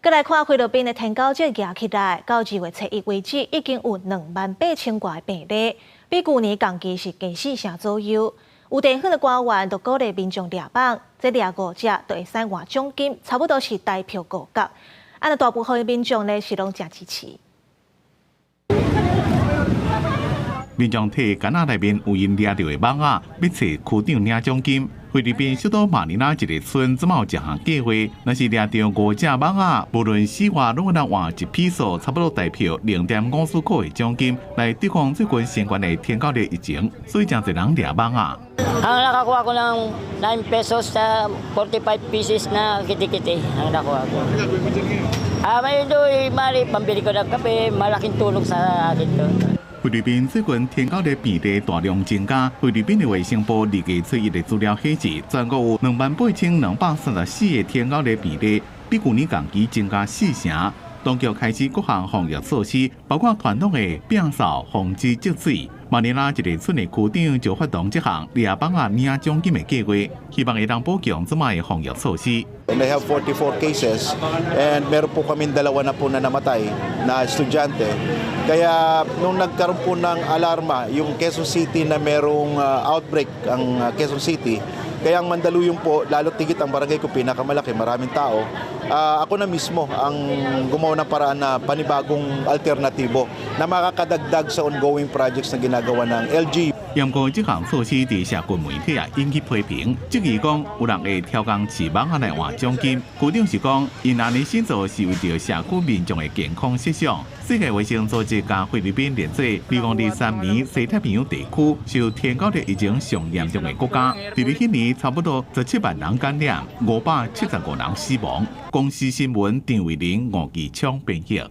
閣來看菲律賓的天狗症夯起來，到2月初1為止，已經有28,000外的病例，比舊年仝期是加四成左右。有地方的官員就鼓勵民眾掠蠓，這掠五隻就會使換獎金，差不多是台票5角。啊，大部分的民眾呢是攏誠支持。民眾提矸仔內面有𪜶掠著的蠓仔，欲揣區長領獎金。菲律賓首都馬尼拉一个村，這馬有一項計劃，若是掠著五隻蠓仔，無論死活，攏會當換一披索，差不多台票0.54塊的獎金，來對抗最近相關的天狗熱疫情。所以誠濟人掠蠓仔。 Ang nakakuha ko ng 9 pesos sa 45 pieces na kitikiti ang nakuha ko. Ah, may doy, mali, pambili ko ng kape, malaking tulong sa akin to. 菲律賓最近天狗熱病例大量增加。菲律賓的衛生部2月初1的資料顯示，全國有28,234個天狗熱病例，比舊年仝期增加四成。當局開始各項防疫措施，包括傳統的摒掃、防止積水。馬尼拉一个村的區長就發動這項掠蠓仔領獎金的計劃，希望會當補強這擺的防疫措施。 And they have 44 cases and meron po kami dalawa na po na namatay na estudyante. Kaya nung nagkaroon po ng alarma yung Quezon City na merong outbreak ang Quezon City, kaya ang Mandaluyong po, lalo't higit ang barangay ko pinakamalaki, maraming tao, ako na mismo ang gumawa ng paraan na panibagong alternatibo na makakadagdag sa ongoing projects na ginagawa ng LGU. 不過，這項措施佇社群媒體啊引起批評，質疑講有人會刁工飼蠓仔來換獎金。區長是講，𪜶按呢先做是為著社區民眾的健康設想。世界衛生組織佮菲律賓連坐，2023年西太平洋地區受天狗熱疫情上嚴重的國家，佇咧彼年差不多17萬人感染，575人死亡。公視新聞張慧玲、吳繼昌編譯。